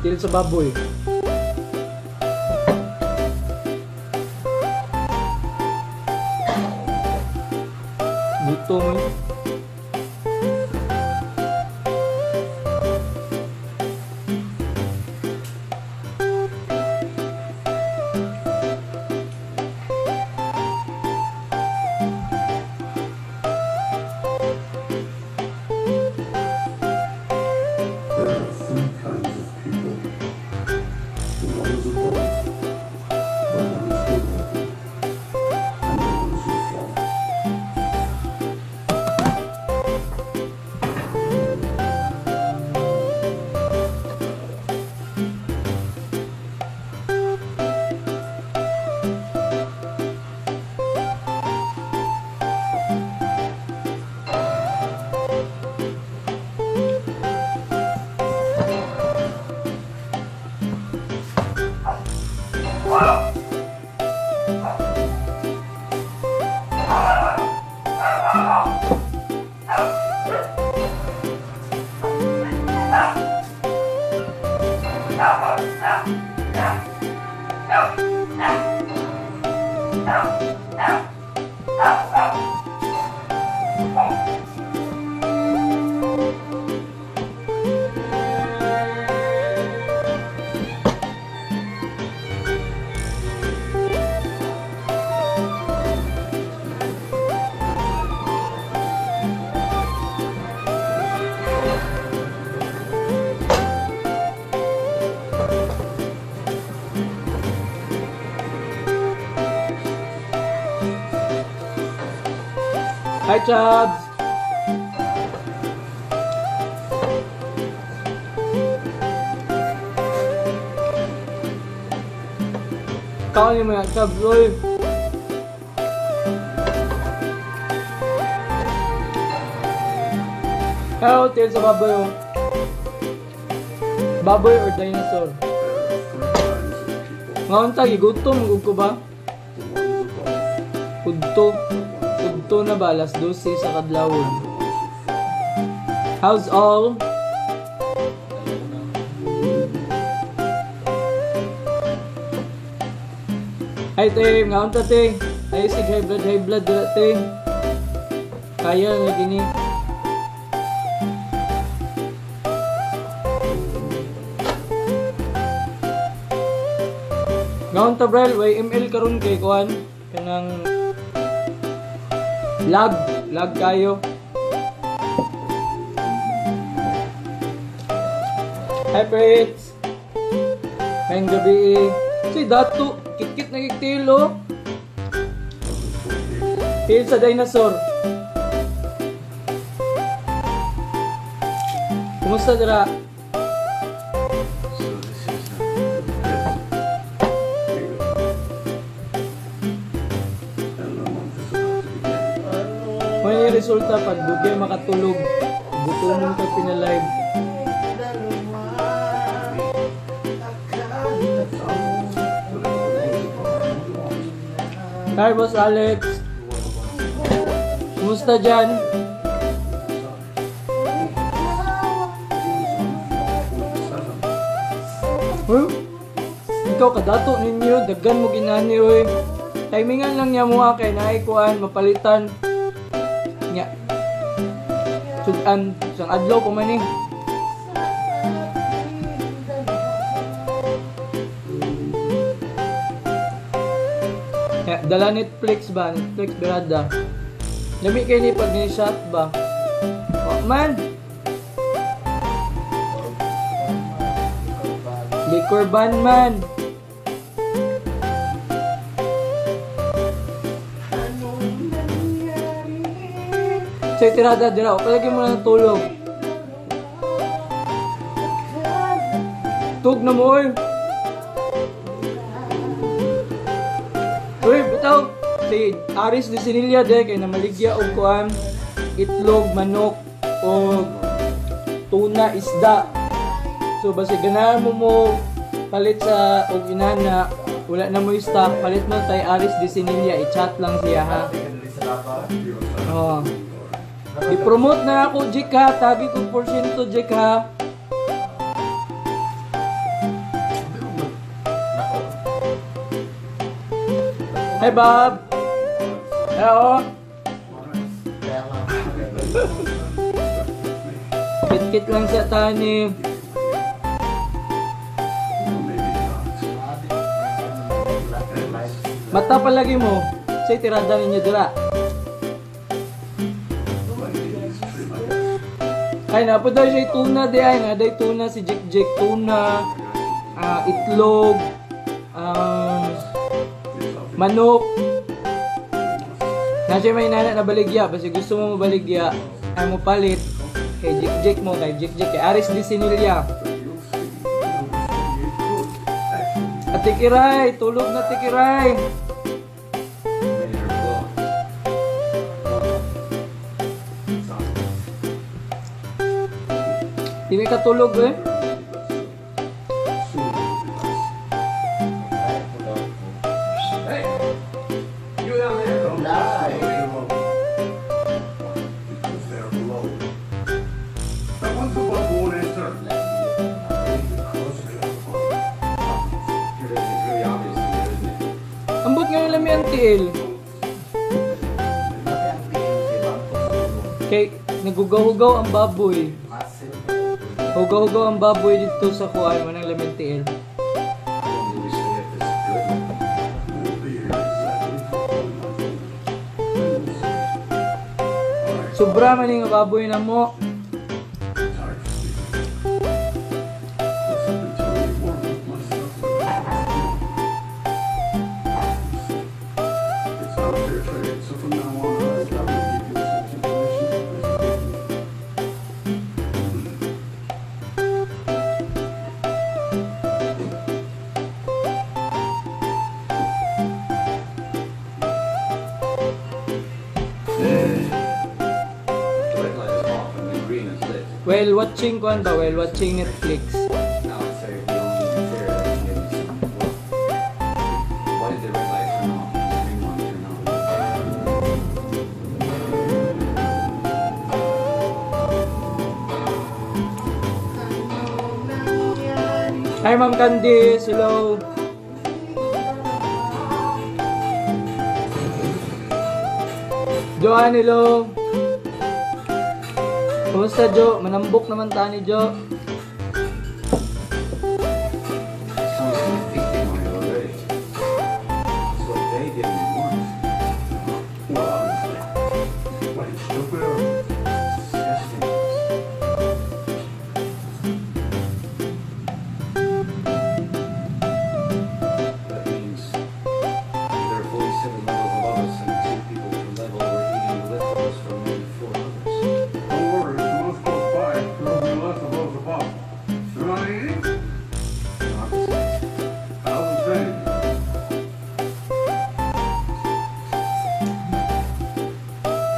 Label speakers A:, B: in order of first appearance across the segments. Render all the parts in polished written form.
A: Til sa baboy. Gutom eh.
B: There are three kinds of people: the ones above, the ones below, and the ones who fall.
A: Hi, Chubbs! Kaon yung mga Chubbs, oy! Hello, tail sa baboy, oh. Baboy or dinosaur?
B: There are three kinds of people:
A: Ngaon ta, gigutom, gug ko ba?
B: the ones above,
A: Udto.
B: the ones
A: Udto na ba? Alas 12 sa kadlawon.
B: and the ones who fall.
A: How's all? Hi, te. Ngaon ta, te. Ay, sig high blood, dira, te. Kaya na gini. Ngaon ta, Brel. Way ML karon kay kuan. Kanang lag. Lag kayo. Hi, Fritz. Ngayong gabi eh. Si Dato, kit-kit na kiktil, oh. Tail sa dinosaur. Kumusta dira?
B: So this is the fifth year, and the month is about to begin.
A: May resulta pag dugay makatulog, gutomon ka pinalive. Hi, Boss Alex. Kumusta dyan? Huh? Ikaw kadato ninyo, daggan mo ginani oy. Timingan lang niya mo kay naay kuan mapalitan. Nya. Sudan sang adlaw pa man eh. Ya, dala Netflix ba? Netflix birada. Lami kay ni pag ni shot ba? Wa man. Liquor ban man. Say tirada dira, palagi mo na tulog. Tug na mo oy. Uy, bitaw si Aris de Sinilla de kay namaligya og kuan, itlog, manok o tuna, isda. So basi ganahan mo mo palit sa og inana, wala na mo stock, palit mo tay Aris de Sinilla, i-chat lang siya ha. Oh. I-promote na ako, Jik ha. Tagi ko porsyento, Jik ha. Hi, Bob. Hello. Kit-kit lang siya, Tani. Mata palagi mo. Say, tirada ninyo dira. Ay, napo daw siya tuna di ay. Naday tuna si Jik Jik. Tuna, itlog, manok. Na siya may nana na baligya. Basta gusto mo mabaligya, ay mo palit kay Jik Jik mo, kay Jik Jik, kay Aris de Sinilla. At Tikiray, tulog na Tikiray. Di ka tulog eh.
B: Hey, you down there. Because they're below. That one's above won't answer. Because they are above.
C: It's really obvious to you, isn't it?
A: Ambot nga nila may ang tiil. Kay nagugaw-hugaw ang baboy. Hugaw-hugaw ang baboy dito sa kuan manang lamin tiil. Sobra man nga baboy na mo. While watching kuan ba, while watching Netflix.
C: Now I'd say the only fair that can give me some work. Why did the red light turn off and the green one turn on?
A: Hi Ma'am Candice, hello. Joanne, hello. Kumusta, Jo? Manambok naman ta ni Jo.
C: Someone's feasting on it already. It's what they didn't want.
B: Well, obviously. What, you stupid or?
C: It's disgusting. That means there are 47 levels above us and 2 people per level were eating the leftovers from only 4 others.
B: Don't worry, it's the most close by. There will be less above the bottom. They're not eating?
C: Not the same.
B: How's the same?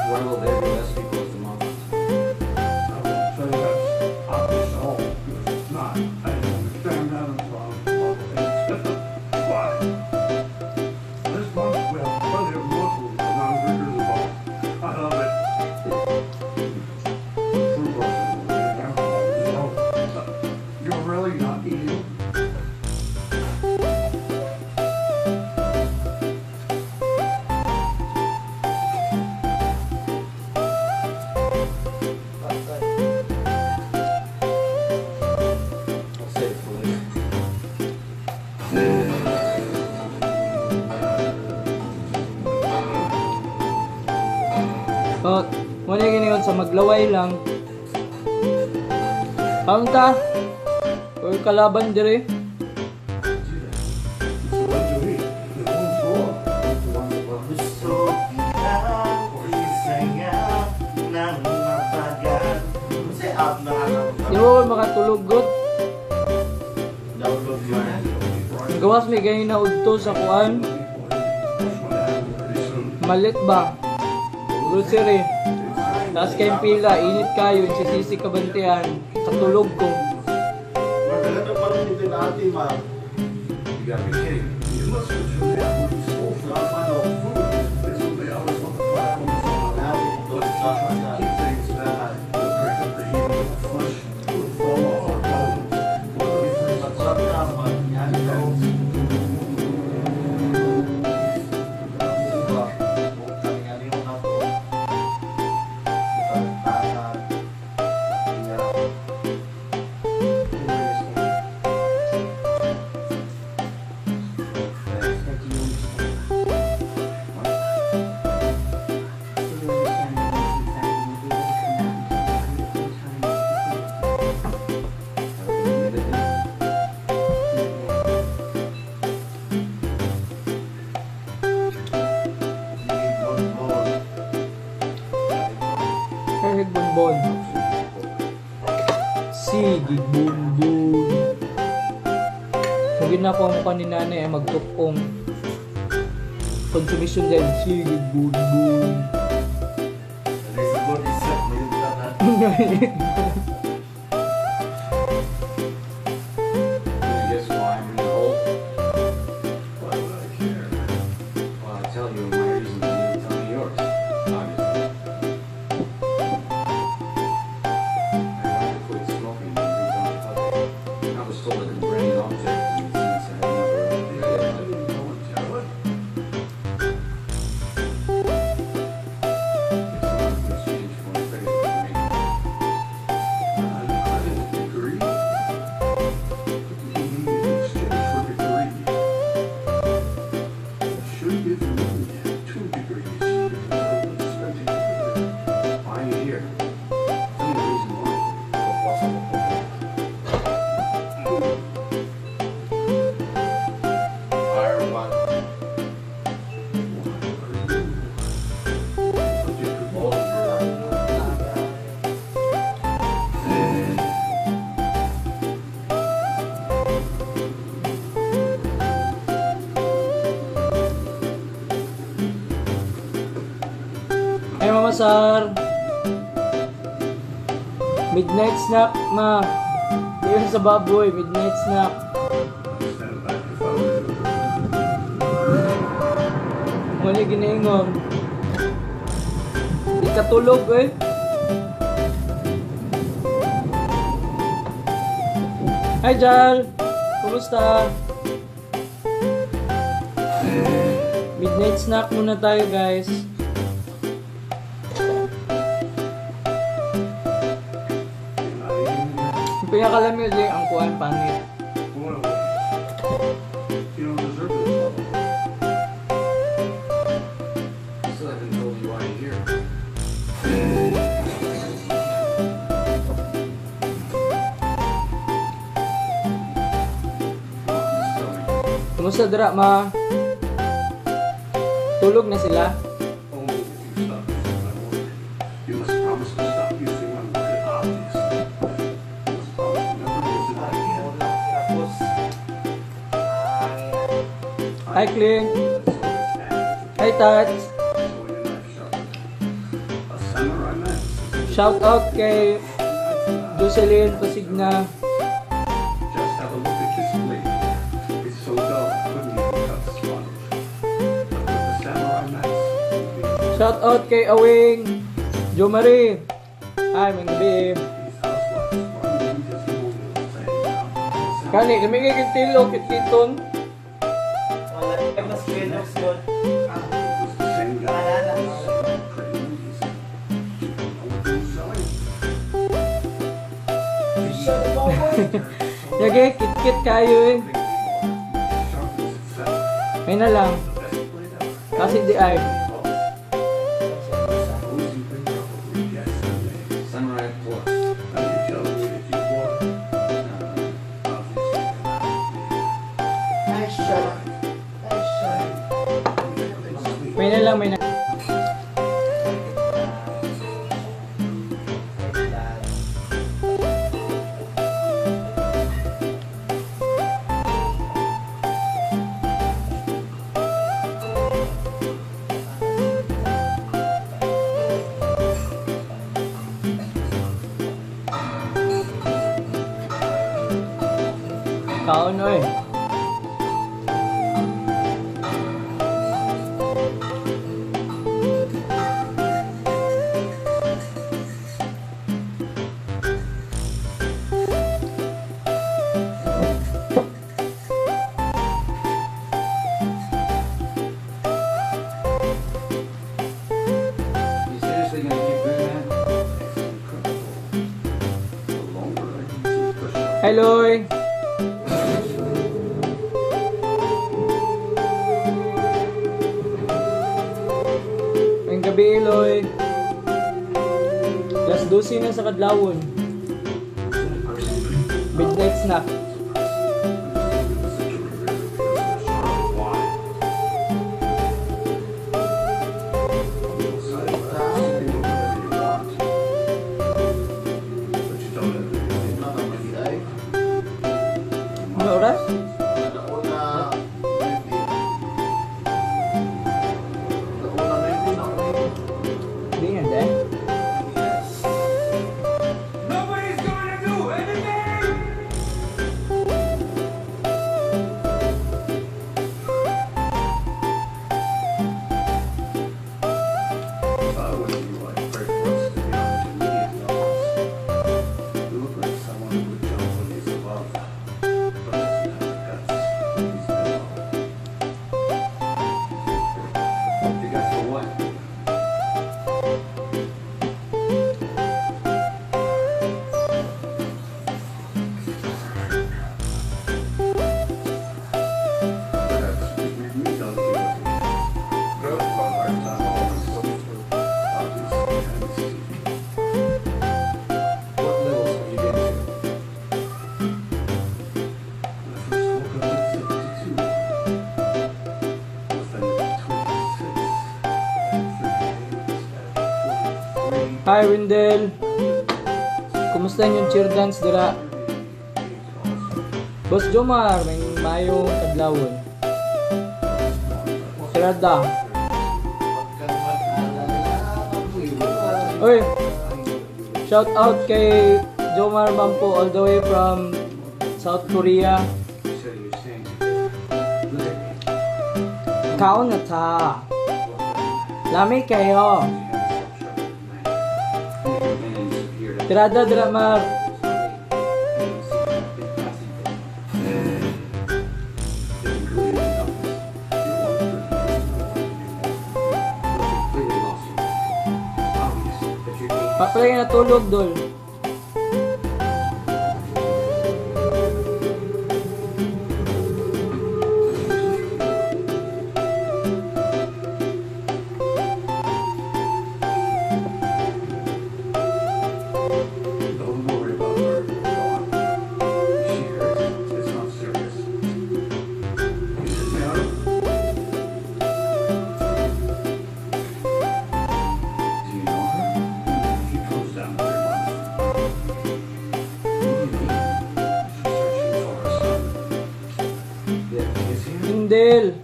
C: Why will there be less people as the mothers?
B: I won't say that's obvious at all, because it's not. I didn't understand that until I was about 8. Why? This month we have plenty of Muslims and non-drinkers above. I love it. True blessing will be alcohol as well. You're really not eating?
C: I'll save it for later.
A: But, muna yung ginayon sa maglaway lang. Paunta! Or kalaban dire. Di mo ko makatulog god.
D: Download yun.
A: Ang gawas may ganyan na udto sa kuan. Malit ba? Grocery. Taas kayong pila, init kayo, sisisi kabantian. Katulog ko.
D: Maganda pa rin dito na ate, ma'am.
C: You gotta be kidding me.
B: You must have food. It's they always want the platforms on. But if you try to keep things that will break up the heat of the flesh, it will fall off our bones. Will be freezing.
E: But do you understand? Do you understand the reasons that you won't be able to come out until the time is definitive?
C: Haven't admitted it.
E: Not yet.
A: Kahit bonbon. Sige, bonbon. Mugin na ako ang mukha ni nanay ay magtukong. Consumption din. Sige, bonbon.
D: Siguro isa, may na.
C: Can you guess why I'm in the hole?
B: Why would I care?
C: Well, I tell you my reasons and you tell me yours. Obviously. I wanted to quit smoking and become public. I was told I could bring an object, and since I had never read it,
B: Voluntarily?
C: 6 months in exchange for my credit degree.
B: I didn't agree. What do you mean in exchange for degree? You should give me 2 degrees because I was spending it.
C: Why are you here? Tell me the reason why. What's up with
D: R1.
B: Why are you a degree?
A: Ay, Mama Sar. Midnight snack, ma. Yun sa baboy, midnight snack.
B: I'd stand back if I were you.
A: Muna ginaingon. Di katulog eh. Hi Jal! Kumusta? Midnight snack muna tayo, guys.
B: You're not eating yet?
A: Yung pinakalami din ang kuan pangit.
B: Well, you don't deserve this level.
C: I still haven't told you why you're here. Just tell me.
A: Kumusta dira, ma? Tulog na sila?
B: Only if you stop using my word. You must promise to stop using my word, obviously. You must promise to never use it again.
F: Tapos,
A: Hi, Clint.
B: That's always added
A: Hi, Tats.
B: to a knife sharpened. A samurai mask.
A: Shout out kay Jocelyn Pasigna.
B: Just have a look at this blade. It's so dull it couldn't even cut sponge. But with the samurai mask, you'll be
A: Shout out kay Awing. Jo Marie. Hi, mang gabi.
B: these housewives run new testimonials saying how
A: Kani, kami kay Kintilo, kitkiton.
F: Wala. Ay, mas Lennox yun.
B: It was the same guy. Same pretty movies. Do you know what he was selling?
A: Yagi, kitkit kayo eh.
B: Sharpens itself.
A: May na lang.
B: The best blade ever.
A: Kasi di ay.
B: Suppose you can probably guess the name.
C: Samurai Plus.
B: Now you tell me if you want.
C: No.
B: Obviously, you're not me.
F: Ay, shut up. Ay, shut up.
B: Sleep.
A: May na lang, may na.
F: Ay, dad.
A: Kaon oy.
C: You seriously gonna keep doing that?
B: It's incredible. The longer I can keep the shot.
A: Hi, Loy. Ngayong gabi, Loy. Alas 12 na sa Kadlawon. Midnight snack.
D: Ay,
A: Ano oras?
D: Nauna, maybe. Nauna, maybe, nauna.
A: Hindi nga, dahil.
D: Yes.
B: Nobody's gonna do anything! If I were you, I'd pray for us to be on intermediate levels. You look like someone who would jump when he's above, but doesn't have the guts when he's below.
C: The guts for what?
B: Perhaps you could read me Don Quixote. Hard time always. Obvious and steep.
C: What levels have you been to?
B: I first woke up at 72. Was then at 26, at 38, at 43.
A: Hi, Wendell. Kumusta yung cheer dance dira?
B: 38 also.
A: Boss Jomar, may mayong kadlawon. Tirada.
D: Huwag kang mag-alala. Mabuhay.
A: Oy, shout out kay Jomar Mampo all the way from South Korea.
C: So you're saying, look at me.
A: Kaon na ta. Lami kayo.
C: You have a self-sharpening knife. And you disappeared.
A: Tirada dira Mar.
B: The conclusion is obvious. You want her to know anymore.
A: Pa pala yung natulog dol.
B: Don't worry about her. Gone. Is she hurt? It's not serious. Is it now?
C: Do you know her?
B: She comes down every month.
C: Who do you mean?
B: She's searching for her son.
C: That is here?
A: Wendell.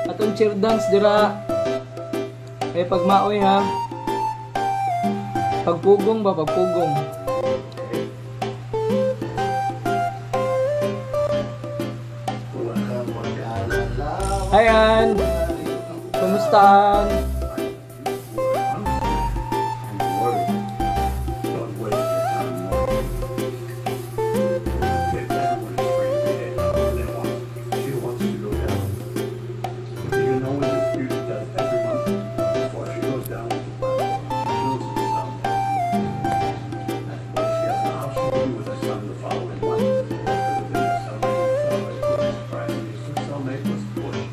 A: Atong cheer dance dira. Eh pagmaoy ha. Pagpugong ba pagpugong.
C: Okay.
D: Huwag kang mag-alala.
A: Hi Ann. Kumusta Ann?
B: Honestly,
C: I'm worried.
B: don't waste your time worrying. If everyone is free to behave however they want, she wants to go down. Do you know what this beauty does every month? Before she goes down to the platform, she kills her son. That way she has an option to be with her son the following month. That could have been her cellmate who fell, but it wouldn't surprise me if her cellmate was pushed.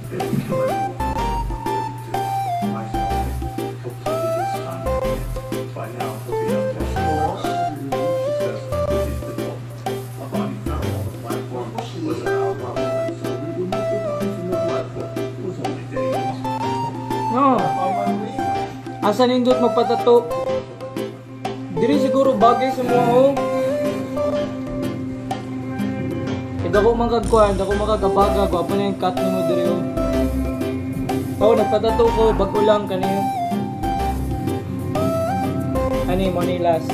B: They didn't kill anyone on 32. My cellmate completed his son. By now, he'll be up there. She says, which is the A body found on the platform was at our level, and so we removed the body from the platform. It was only days.
A: No. Asa nindot magpatato? Diri siguro bagay sa mga oh. Eh, dako man kag kuan, dako man kag kabaga, gwapo na yung cut nimo diri oh. Oh, nagpatato ko, bag-o lang kaniyo. Ani mo ni last.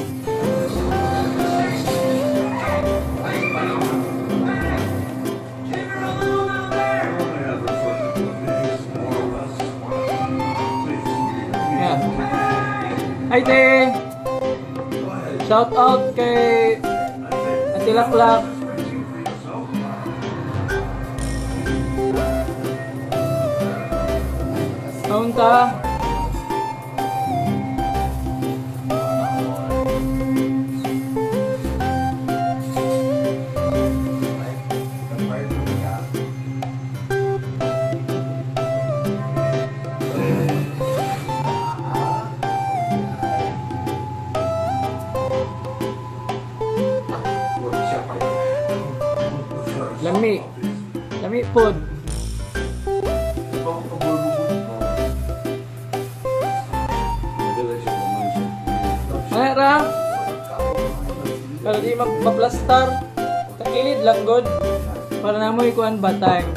A: Yeah. Hi, te! Shout out kay Ate Laklak. Kaunta. Lami. Lami pod. Ano ra? Para di maplastar. Takilid lang god. Para na mo ikuan ba time.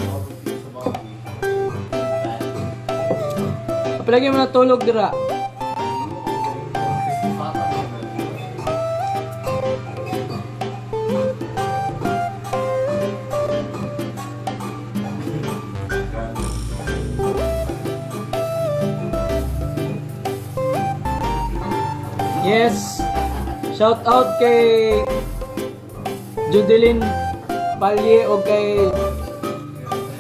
A: Apalagi mo natulog dira. Yes. Shout out kay Judeline Palye o kay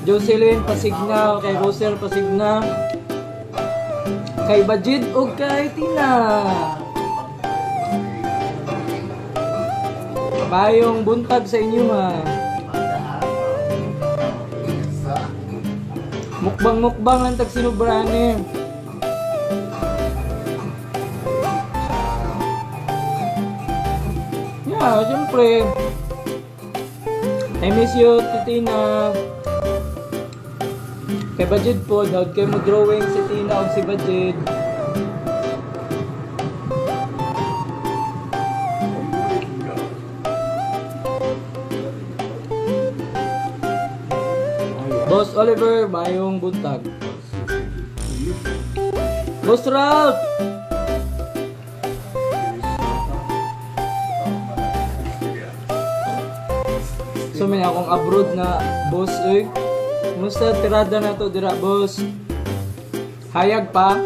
A: Jocelyn Pasigna o kay Roser Pasigna, kay Bajid o kay Tina. Mayong buntag sa inyo ha. Mukbang-mukbang lang tag sinubrahan eh. Yeah, siyempre. I miss you, Titina. Kay Bajid po, daw kayo mo drawing si Tina o si Bajid. Boss Oliver, mayong buntag. Boss Ralph! So may akong abroad na boss eh. Musta tirada na to dira boss? Hayag pa?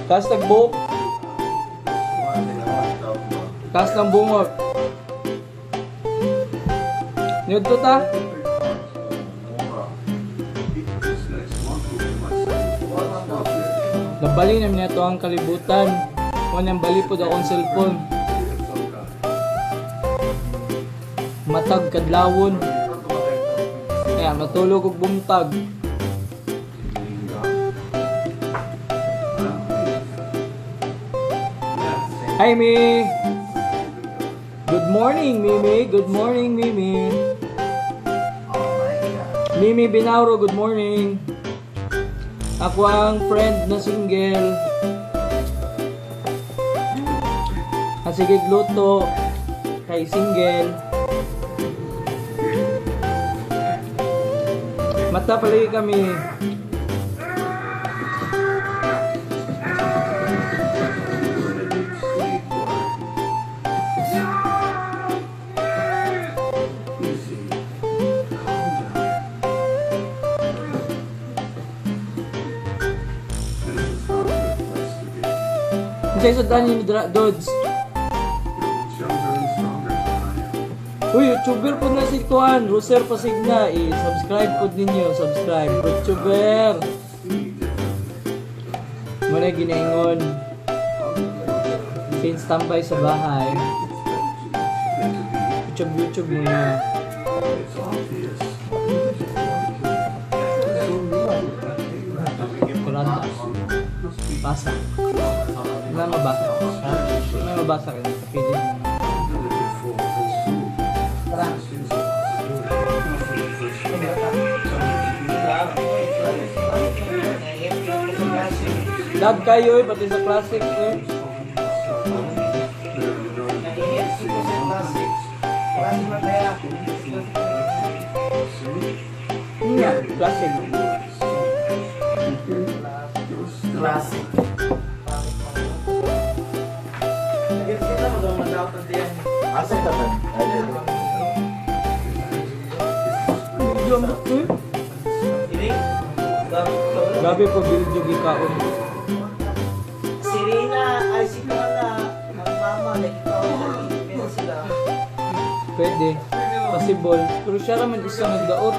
A: Taas nagbuhok? Taas ng bungog. Niyod to ta? Nabali namin na ang kalibutan. Kung bali po akong cellphone. Matag kadlawon. Kaya matulog og buntag. Hi Mi. Good morning Mimi. Good morning Mimi. Mimi Binauro, good morning. Ako ang friend na single. Sige luto kay single. Mata palagi kami. Unsay sudan ni Dodds? Uy, YouTuber po na si Kuan, Roser Pasigna. I-subscribe po ninyo, subscribe. YouTuber. Muna ginaingon. Since tambay sa bahay. YouTube, YouTube muna. Kurata. Basa. Wala mabasa. Wala mabasa ka. Pili mo. Lag kayo eh, pati sa classic eh. Nga, classic.
F: Classic.
D: Asa ka man? Ay, dili.
A: Biljo ang eh. Grabe po biljo gikaon.
F: Si Rina, ay si Carla, ang mama, nagkaon, nag-email sila.
A: Pwede. Possible. Pero siya raman isa nagdaot.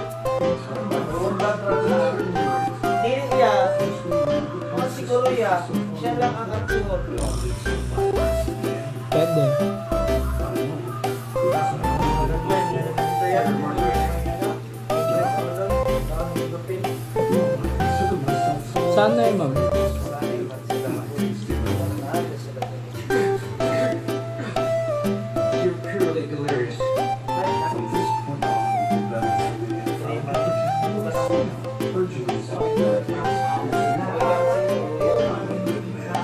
F: Dili niya, o siguro ya, siya lang ang antihon.
A: Pwede. Sana eh, ma'am.
C: You're purely delirious.
B: From this point on, it would be better for me if I were to urging myself that I'm a good man.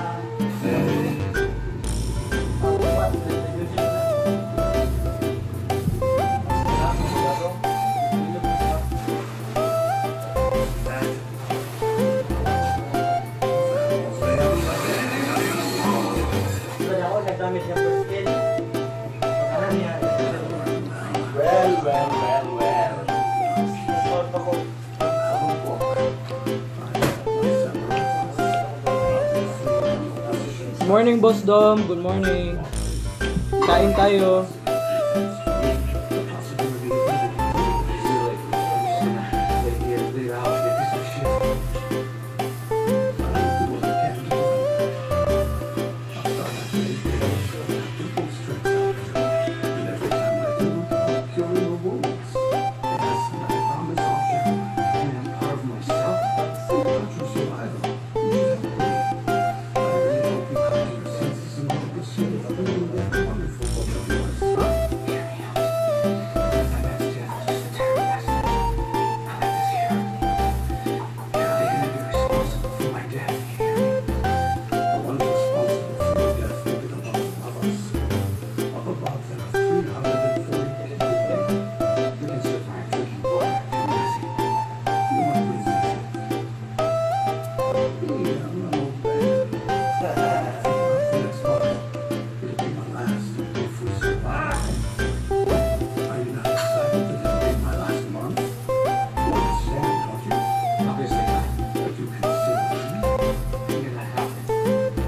F: Ako nagdamit ng first aid. Ano niya?
D: Well, well, well, well.
F: Discount ako.
B: Alan Walker. My samurai.
A: Morning, Boss Dom. Good morning. Kain tayo.
B: The possibility of living
C: You're like, I'm just gonna lay here, bleed out, be a piece of shit.
B: I will do what I can to prevent that. I'll start my day with simple stretch out. And every time I do, I'll cure your wounds. Yes, and I promise I'll share mine.
C: I mean, I'm part of myself.
B: Think about your survival. You should help me. I really hope you come to your senses and will pursue the that wonderful book of yours. Huh?
C: Hear me out. My man's death was just a terrible accident. I left this here. You're gonna be responsible for my death, you hear me?
B: The ones responsible for your death will be the ones above us. Up above there are 340 people.
C: We can survive drinking water too messy.
B: You might resist it. Me, I'm an old man. Next month, it'll be my last if we survive. Are you not excited that it'll be my last month? You understand, don't you?
C: Obviously not.
B: But you can still me.
C: When did that happen?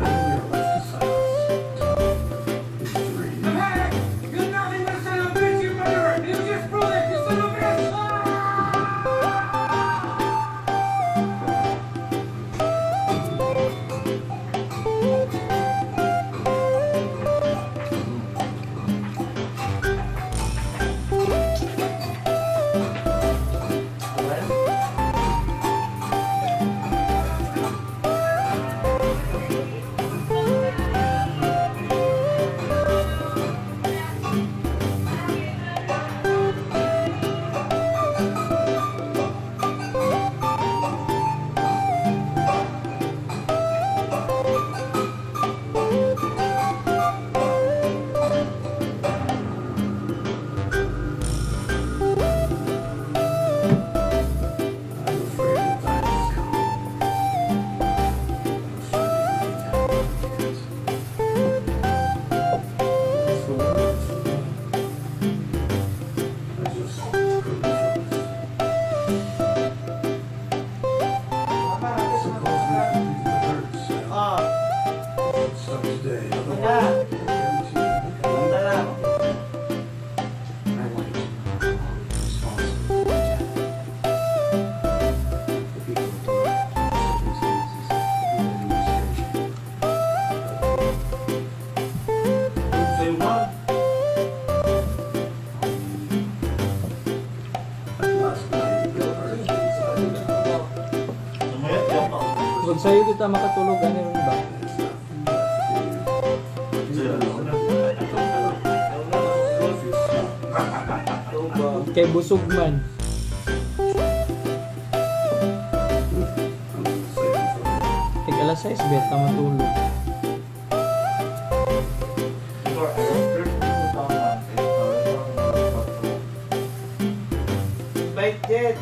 B: And we are left to silence. In three,
A: You're nothing but a son of a bitch, you murderer! You just proved it, you son of a bitch!
B: I'm afraid the time has come. I'm afraid it It's the words. I just couldn't focus. Suppose we could leave the birds now.
F: Ah,
B: Start today, otherwise I guarantee you
F: tara.
C: I want you to know I'll be responsible for my death. The people adore circumstances, the administration.
D: Sa'yo man.
B: At last night, the birds inside the
A: Kung sa'yo kita makatulog, ano rin ba?
B: There's nothing left for you. You alone. If you smell,
A: Kay busog man.
B: I'm gonna save it for later.
A: Tig alas 6, beta matulog.
F: Invite din.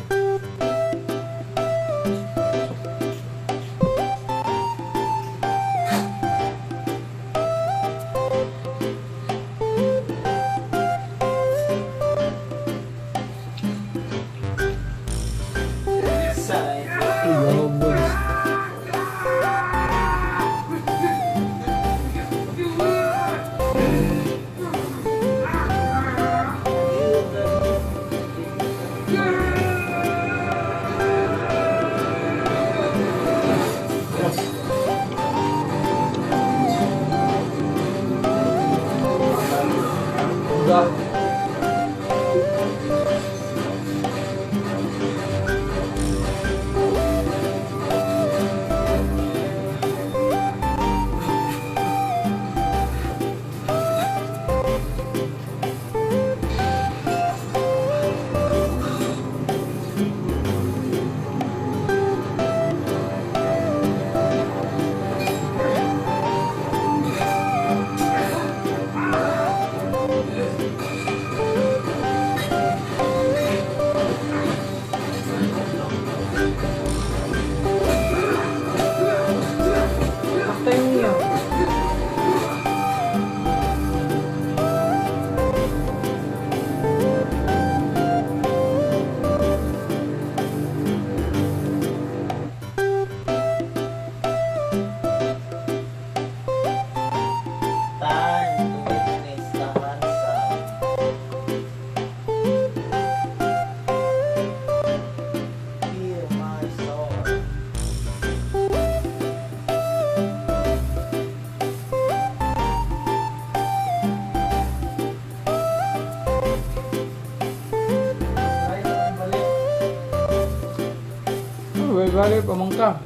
A: Brother pa man ka.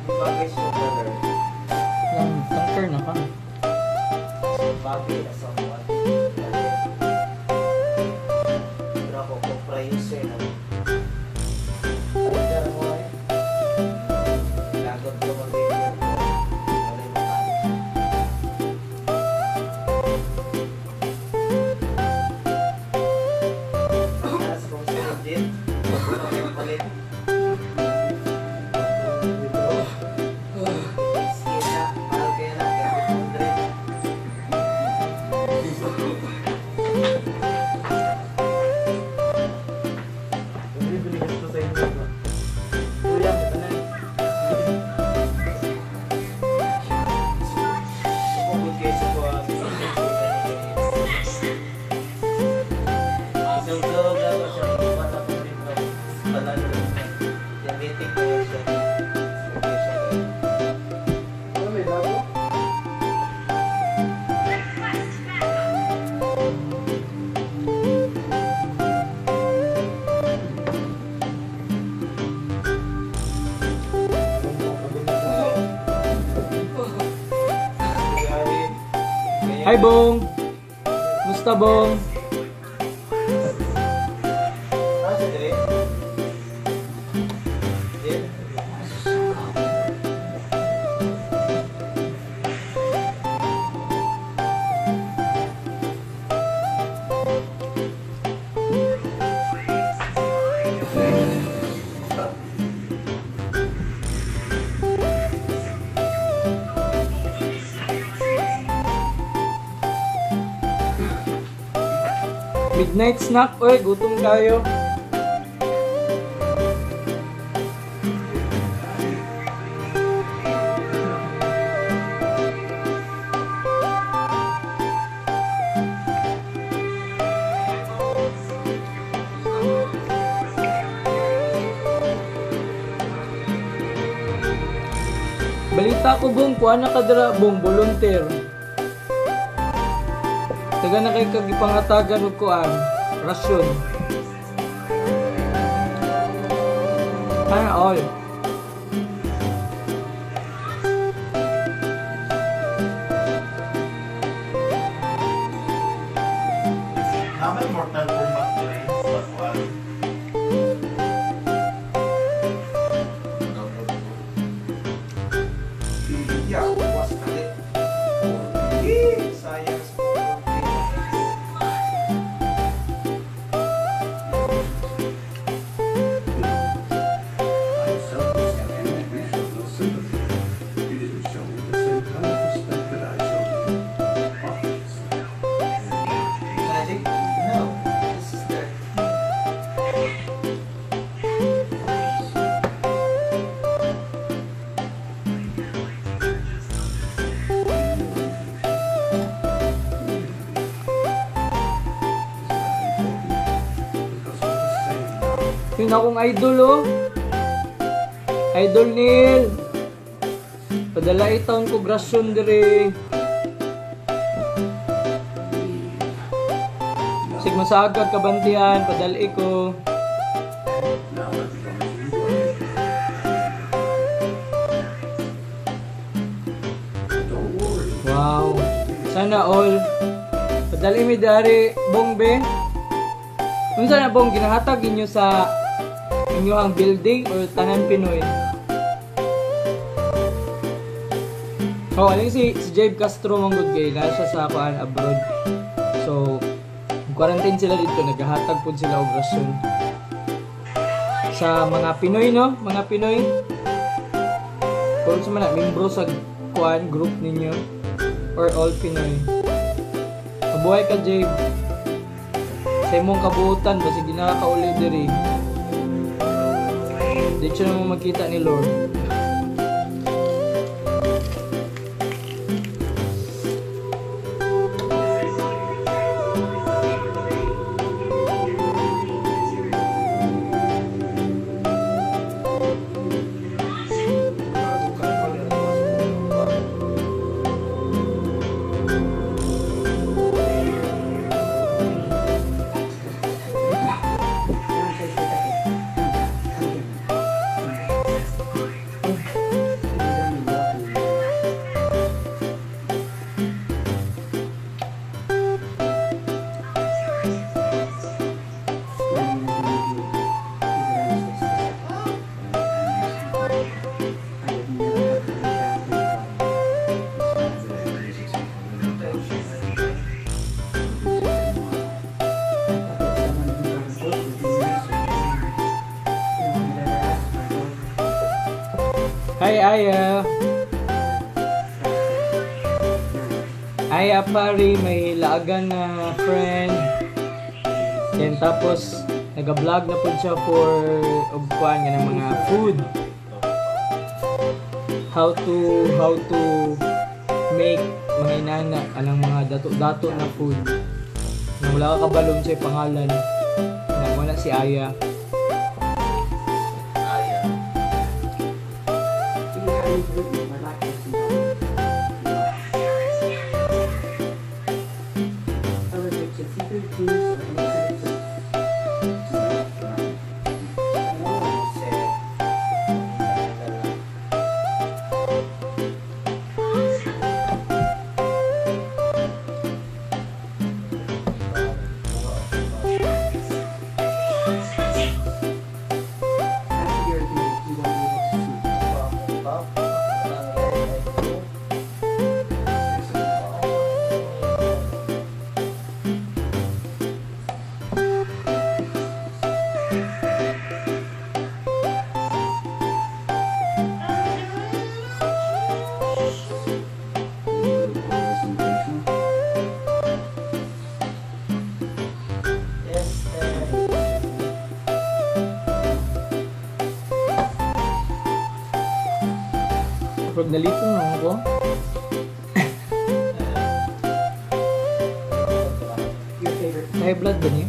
F: Bagay siya, brother.
A: Ang tanker na ka.
F: Bagay na somewhat. Pero ako, compra user na. Ano mo ay? Lagot ko mag-video ko. Wala yung makalit. Nasa kung sa legit. Palit. Withdraw. Skin na. Mahal kayo na. Kaya 100.
C: Bili-bili ko sa inyo ba? Kuya, tanan.
F: Kung good kayo sa kuha, Isang-dog lang siya, wala ko rin ba? Panalo rin siya. Diabetic na yun siya. Okay siya kayo.
C: Ano may lago?
A: Hi, Bong! Musta, Bong?
F: Ah, siya dire? Dire?
A: Midnight snack, oy, gutom kayo. Balita ko, Bong, kuha na ka dira, Bong, volunteer. Taga na kay kagipangatagan og kuan, rasyon. Sana all.
D: Naman Mortal Kombat dire sa kuan. Download ko.
F: Yeah, was ulit. Sayang sa
B: I'm selfless and you showed no sympathy. You didn't show me the same kind of respect that I showed you. Obviously.
F: Magic? No. This is the
B: Is that important? Because we're the same now.
A: Yun akong idol, oh. Idol Neil. Padala itaon ko grasyon dire. Sig masagad kabantian, padali ko.
B: Now as long as you worry. Don't worry.
A: Wow. Sana all. Padali mi dari Bong be. Unsa na, Bong, ginahatag inyo sa inyo ang building or tanan Pinoy? Oh, aling si Jabe Castro manggod kay na siya sa kuan abroad. So, quarantine sila dito, naghahatag pud sila og rasyon. Sa mga Pinoy, no? Mga Pinoy. Kung sa man na, membro sa kuan group ninyo or all Pinoy. Mabuhay ka, Jabe. Sa imong kabuutan, basig di nakakauli diri. Di siya naman magkita ni Lord. Hi, Aya. Aya pari, may laagan na friend. Yan, tapos nag-vlog na po siya for og kuan nga ng mga food. How to make mga inana anang mga dato-dato na food. Nang wala ka kabalon siya pangalan. Na wala si Aya.
F: Aya.
E: Do you have any gluten or lactose intolerance? Allergic to seafood, peanuts, or any kind of nuts?
F: Set.
E: After you're admitted, you won't be able to smoke.
F: Yes, eh.
A: Pag nalito na ako.
E: Your favorite
A: High blood ba niya?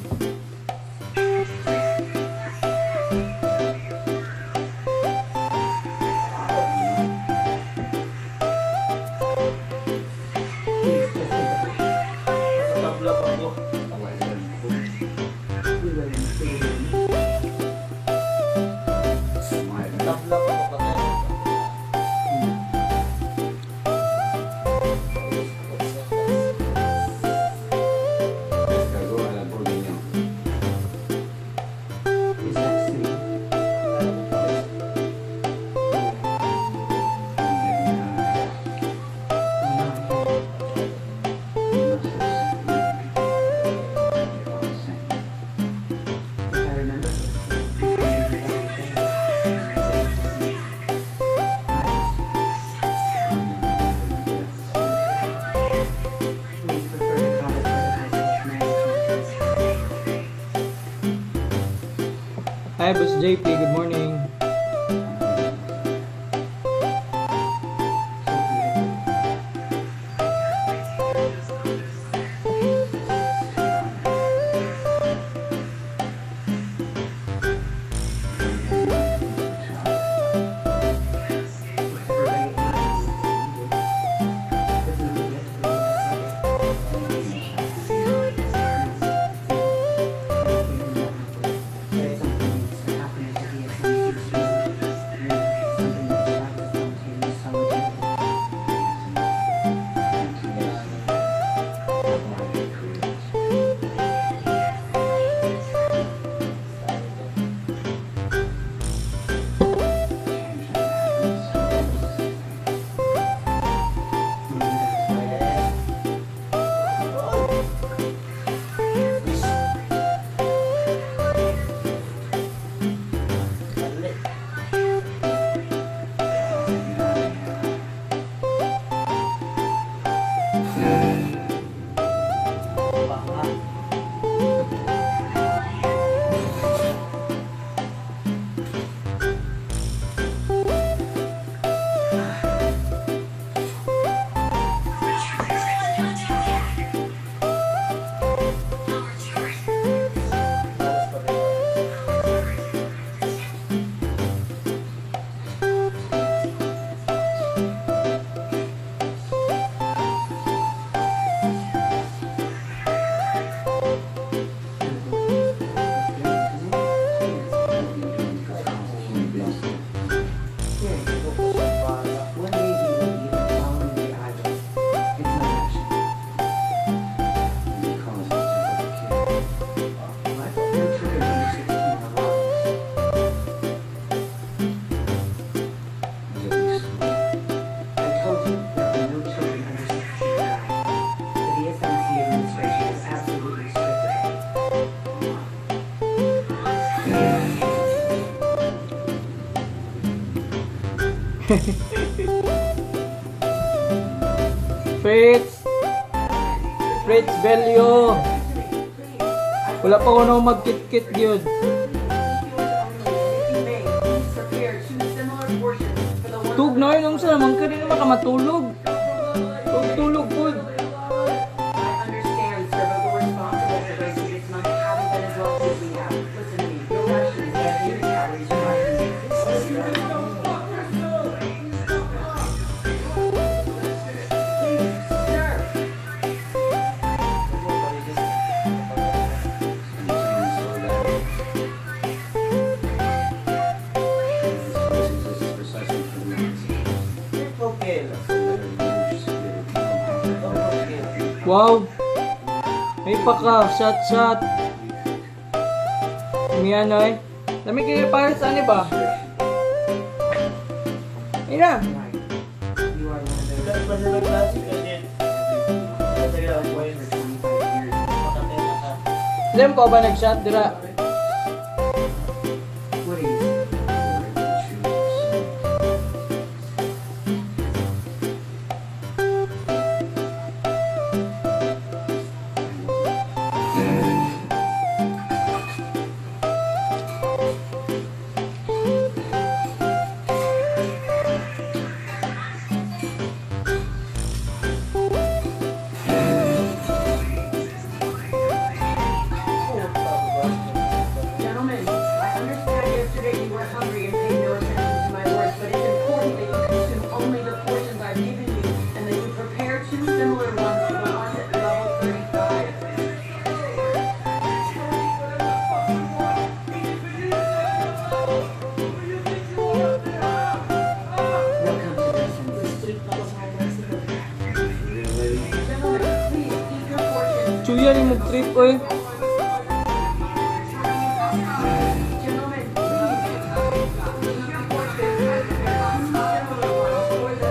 E: Please just think of it.
F: Sa tabla pa ko.
E: We will include
F: Tabla pa ko patay.
E: Is that snail? Not here. If I remember correctly, I remember every day. We prefer to call it vertical management.
A: Hi, Boss JP. Good morning.
E: So beautiful. Whatever they are, but not yet really decided. Something needs to happen at the DSMC.
A: Fritz! Fritz Bello! Wala pa ko na magkit-kit yun. Tug na yun, unsa naman ka rin naman ka matulog. Tulog po.
E: I understand, sir, but we're responsible for those who this month haven't been as wealthy as we have. Listen to me. Your ration is 8 calories per ration. Please, sir.
F: Triple kill. Double kill.
A: Wow! May paka, shot shot. Miyan oy. Dami kayo para sa ano ba? Ayun na.
E: Right. You are one of those
F: Dapat ba sila klase kasi? Kaya
E: for
F: points.
E: 25 years.
F: Makatena ka.
A: Alam ko ba nag-shot dira?
E: What are you saying? Gentlemen, I understand yesterday you were hungry and paid no attention to my words, but it's important that you consume only the portions I've given you and that you prepare two similar ones for the ones at level 35. They'll come to their senses.
F: Strip na ko sa mga sila.
E: Gentlemen, please eat your portions.
A: Chuya ni mo trip oy.
E: Gentlemen, please eat your portions and prepare two similar ones for the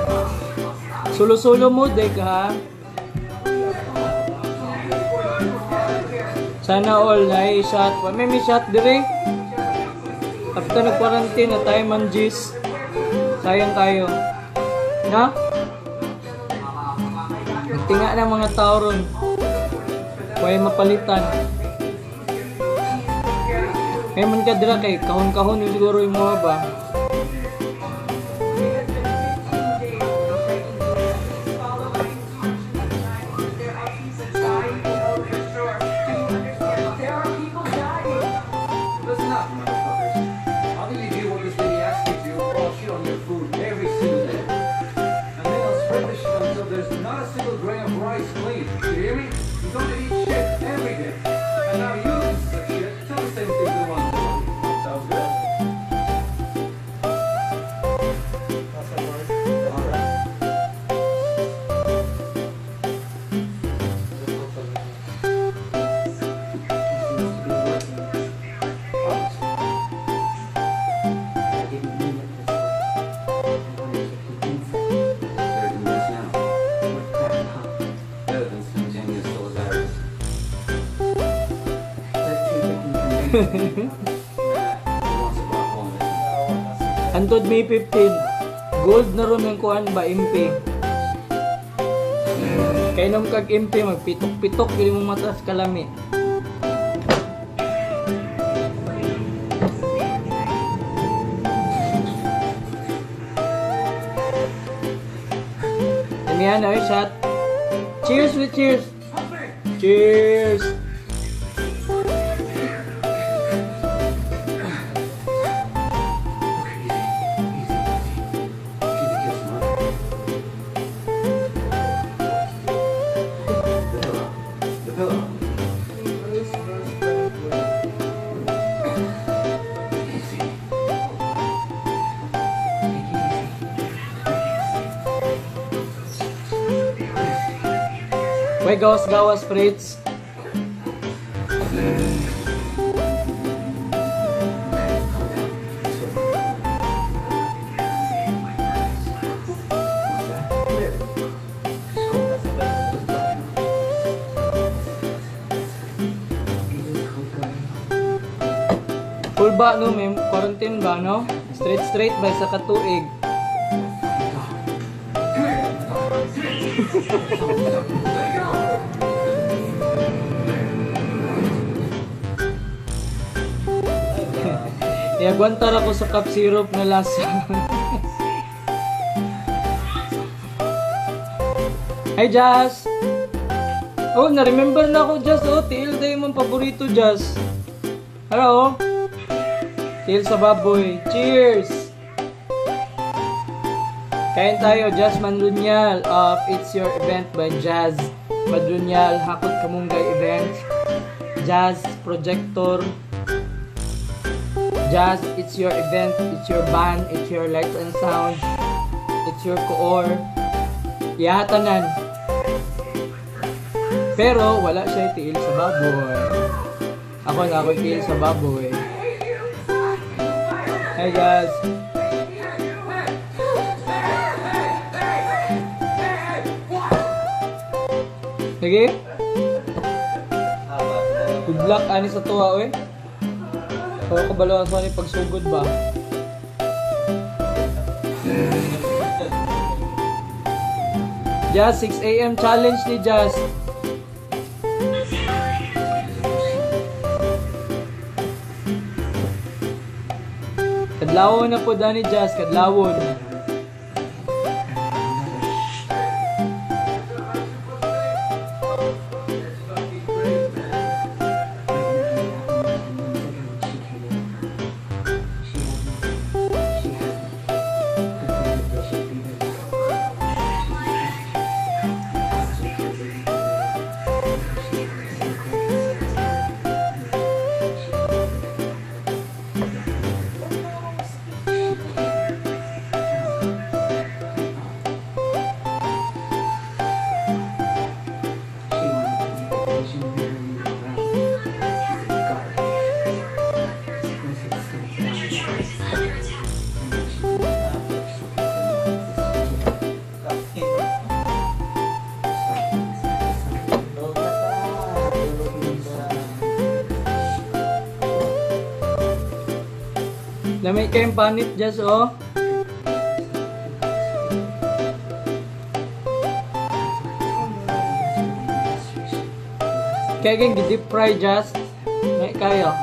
A: Solo-solo mo dek ha. Sana all na shot. Wa may shot dire. After nag-quarantine na tayo man Gis. Sayang kayo. Na? Nagtinga ng mga tao ron. Huwag mapalitan. Ngayon man ka dira kay kahon-kahon yung siguro yung mga ba.
E: It has been 15 days of breaking you. Please follow my instructions tonight because there are people dying below for sure. Do you understand? There are people dying.
C: Listen up, motherfuckers. I'll either do what this lady asked me to, or I'll shit on your food every single day. And then I'll spread the shit until there's not a single grain of rice clean. You hear me? You're going to eat shit every day. And now you pieces of shit tell the same thing to the ones below you. Sounds good?
F: Nasa north.
C: Alright.
E: It seems to be working.
C: Obviously.
E: I didn't mean it this way. I wanted to convince them
G: They're convinced now.
E: with crack pop.
G: Better than spontaneous solidarity.
E: Let's see if we can convince them.
G: Nah, he wants a black hole in his
A: Antod May 15. Gold na ron ang kuan ba MP. Kainom kag MP magpitok-pitok yun mo mata sa kalami. Ano yan, oy, shot. Cheers with cheers. Cheers.
C: Okay, easy. Easy, easy. She's a kiss, huh?
G: The pillow. The pillow.
F: Bruce, Bruce, Franklin.
C: Easy. Take it easy.
A: Way gawas-gawas, Fritz.
C: What's that? Just go.
F: Nasa ba?
E: It is called going.
A: Full ba no, may quarantine ba no? Straight straight ba sa katuig. Iagwantar ako sa cup syrup na lasa. Hi, Jazz! Oh, na-remember na ako, Jazz. Oh, tiil day mong paborito, Jazz. Hello? Tiil sa baboy. Cheers! Kain tayo, Jazz Madrunyal of It's Your Event by Jazz Madrunyal, Hakot Kamunggay Event, Jazz Projector, Jazz, it's your event, it's your band, it's your lights and sound, it's your koor. Ihatanan. Pero wala siya tiil sa baboy. Ako na ako tiil sa baboy. Hey guys. Sige. Good luck ani sa tuwa oy. Pero kabalo sa ni pagsugod ba? Jazz, 6 a.m. challenge ni Jazz. Kadlawon na po dani Jazz, kadlawon. Lamay kayong panit, Jazz, oh. Kaya kayong deep fry, Jazz. May kayo.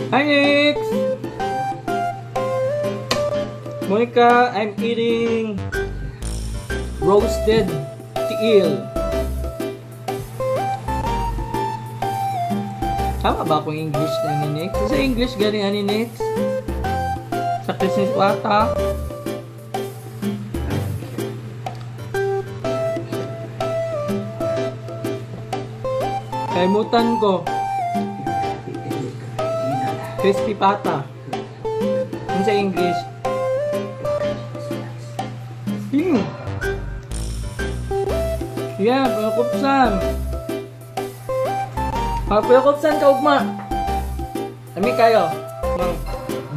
A: Hi, Nix! Monica, I'm eating roasted tiil. Tama ba akong English na ni Nix? Sa English galing ani Nix? Sa Christmas wata. Kaimutan ko. Crispy pata. Yun sa English. Yeah, pangkupsan. Pangkupsan ka ugma. Ami kayo. Mang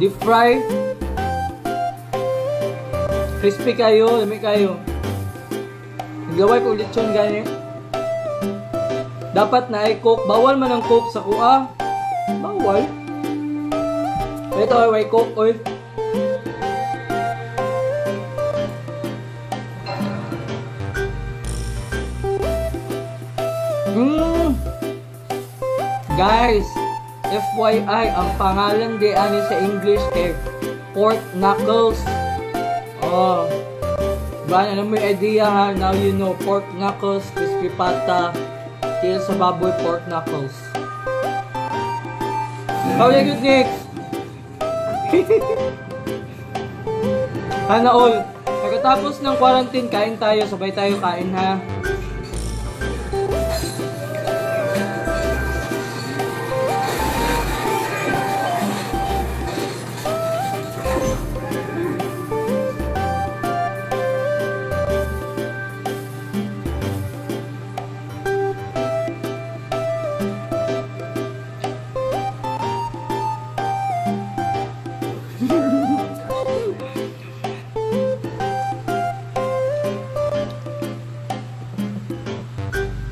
A: deep fry. Crispy kayo, ami kayo. Naglaway ko ulit yun gani. Dapat na ay coke. Bawal man ang coke sa kuha. Bawal. Ito ay may coke oil. Guys, FYI, ang pangalan di ani sa English kay pork knuckles. Oh. Ba, alam mo yung idea ha? Now you know, pork knuckles, crispy pata, tiil sa baboy, pork knuckles. How are you, Nix? Sana all. Pagkatapos ng quarantine, kain tayo. Sabay tayo kain ha.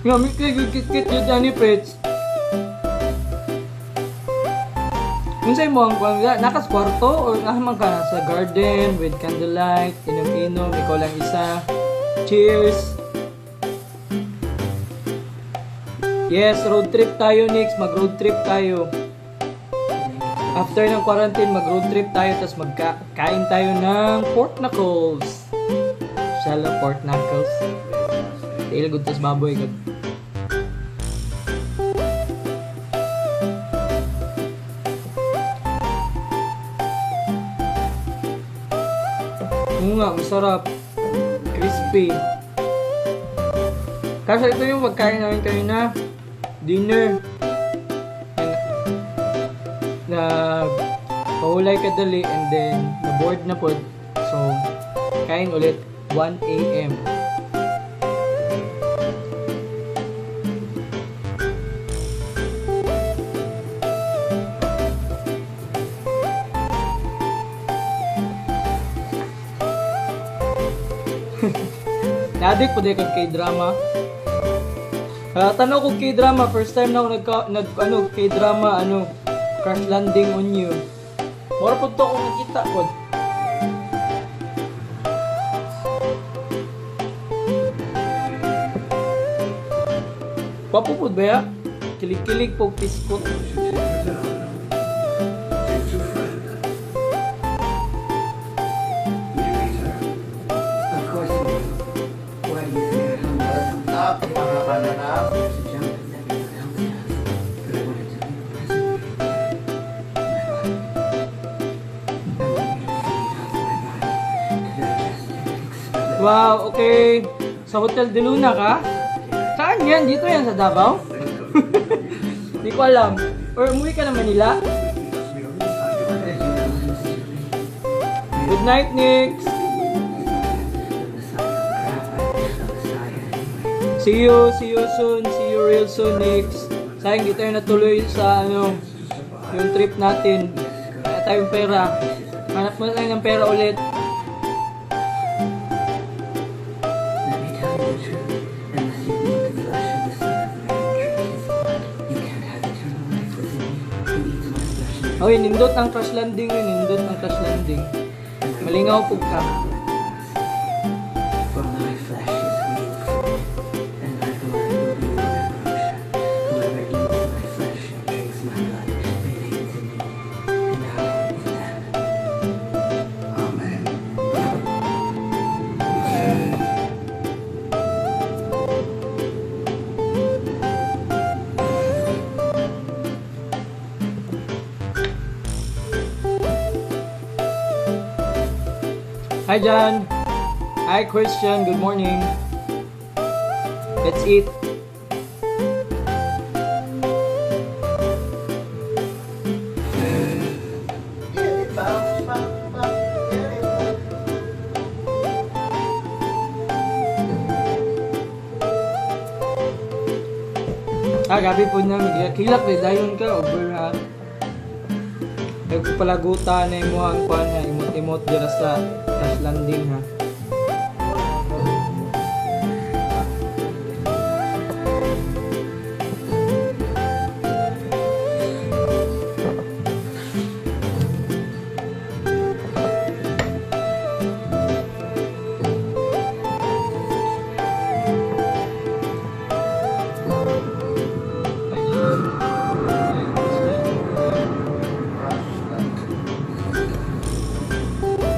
A: Nga, may kikit yun ani Pets. Unsay mo ang kuan nakas kwarto or naman ka sa garden with candlelight, inom-inom, ikaw lang isa. Cheers. Yes, road trip tayo, Nix. Mag-road trip tayo. After ng quarantine, mag-road trip tayo tapos magkain tayo ng pork knuckles. Shala pork knuckles. Tiil good tas baboy good. Oo nga, masarap. Crispy. Kasi ito yung pagkain namin kanina. Dinner. Na pahulay kadali and then na-board na po. So, kain ulit 1 a.m. Nadik po din kag K-drama. Tanaw ko K-drama, first time na ako nag ano K-drama ano Crash Landing on You. Mura po to akong nakita ko. Gwapo po ba ya? Kilig-kilig po piskot. Wow, okay. Sa Hotel de Luna ka? Saan yan? Dito yan sa Davao? Hindi ko alam. Or umuwi ka na Manila? Good night, Nix! See you soon. See you real soon, Nix. Sayang di tayo natuloy sa ano, yung trip natin. Kaya tayong pera. Hanap muna tayo ng pera ulit. Oy, nindot ang crash landing yun. Nindot ang crash landing. Malingaw po ka. Hi, John. Hi, Christian. Good morning. Let's eat. Ah, gabi po na. Kilak eh. Dayon ka. Over ha. Nagpapalagutan na imuhang kuan na imot-imot dira sa crash landing ha.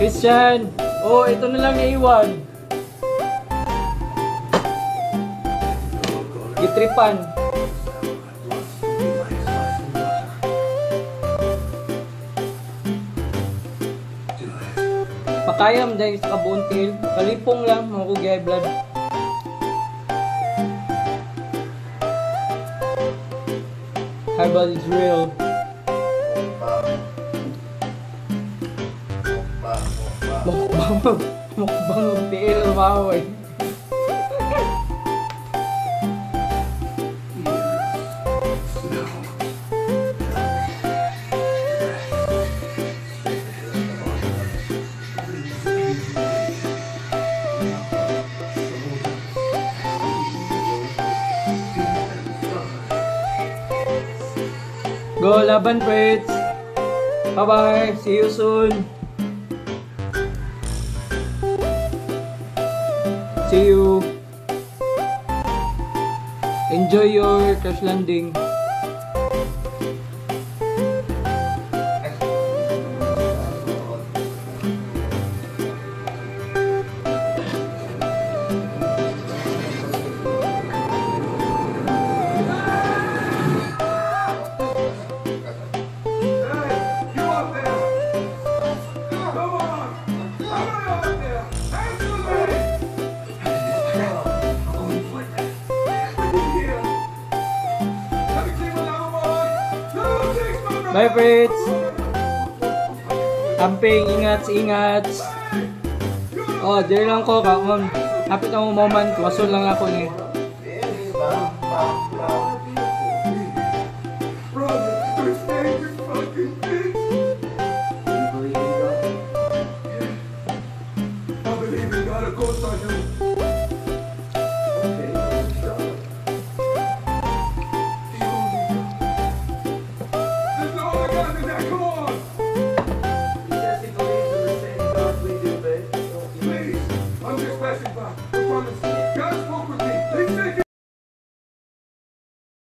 A: Christian! Oh, ito na lang naiwan. Gitripan. Pakayam dahil sa kabuong tiil. Kalipong lang, mga kugay blood. Herbal is real. Mukbang ng tiil, wow eh. Go laban, Fritz. Bye-bye. See you soon. See you. Enjoy your crash landing.
B: Hey, you up there! Come on! Hurry up there! Answer me! Here. Have you seen my number one? No, six, my brother!
A: Bye, Fritz. Amping, ingat, ingat. Oh, diri lang ko kaon. Hapit ang moment, wason lang ako ni.
F: Yes, ba?